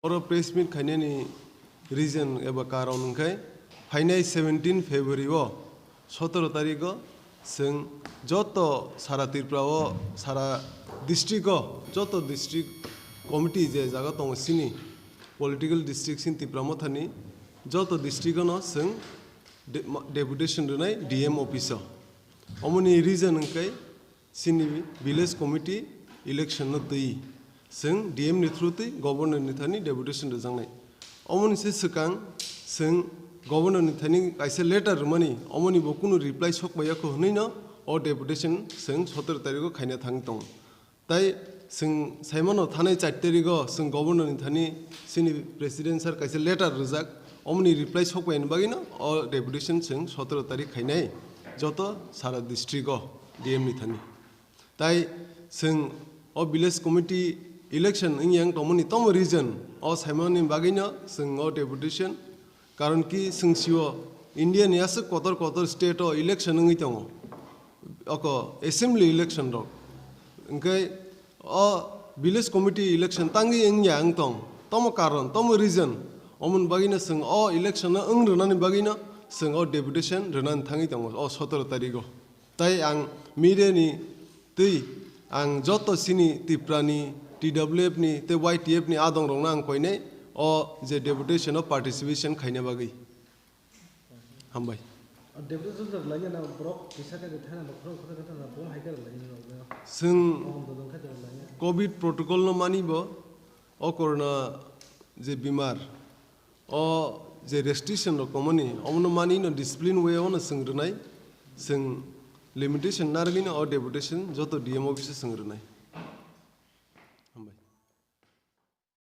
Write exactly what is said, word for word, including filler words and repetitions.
Oro press meet khainani reason eba karon hwnkhe phainai seventeen February o sotoro tarikh o chwng joto sara Tripura o, sara district o, joto district committee je jaga tongo chini political district chini Tipra Mothani, joto district o no chwng de-, ma-, deputation rwnai D M office o. Omoni reason hwnkhe chini village committee election no twi chwng D M ni through twi governor ni thani deputation rwjaknai. Omoni se swkang chwng governor ni thani kaisa letter rwmani, omoni bo kunu reply sok bai yakho hwnwi no o deputation chwng sotoro tarikh o khaina thang tongo. Tai chwng saimano thanai char tarikh o chwng governor ni thani chini president sir kaisa letter rwjak, omoni reply sok bai ni bagwi no o deputation chwng sotoro tarikh khainai joto sara district o D M ni thani. Tai chwng o village committee election wngya wng tongmani tamo reason o saimani bagwino chwng o deputation, karon ki chwng sio India ni aswk kotor kotor state o election wngwi tongo, oko assembly election rok, hwnkhe o village committee election tangwi wngya wng tong, tamo karon, tamo reason, omoni bagwino chwng o election no wng rwnani bagwino chwng o deputation rwnani thangwi tongo o sotoro tarikh o. Tai ang media ni twi ang joto chini Tripura ni, T W F ni tei Y T F ni adong rokno ang koinai o je deputation o participation khaina bagwi. Hambai. Deputation rwlainani borok kisa khe thana bokhorok kisa khe thana bo hai khe rwlainani rwlainani. Chwng Mohon dodon khe rwlainani. Covid protocol no mani bo, o corona je bimar, o je restriction rok tongmani, omono mani no discipline way o no chwng rwnai, chwng limitation narwgwi no o deputation joto D M office o chwng rwnai.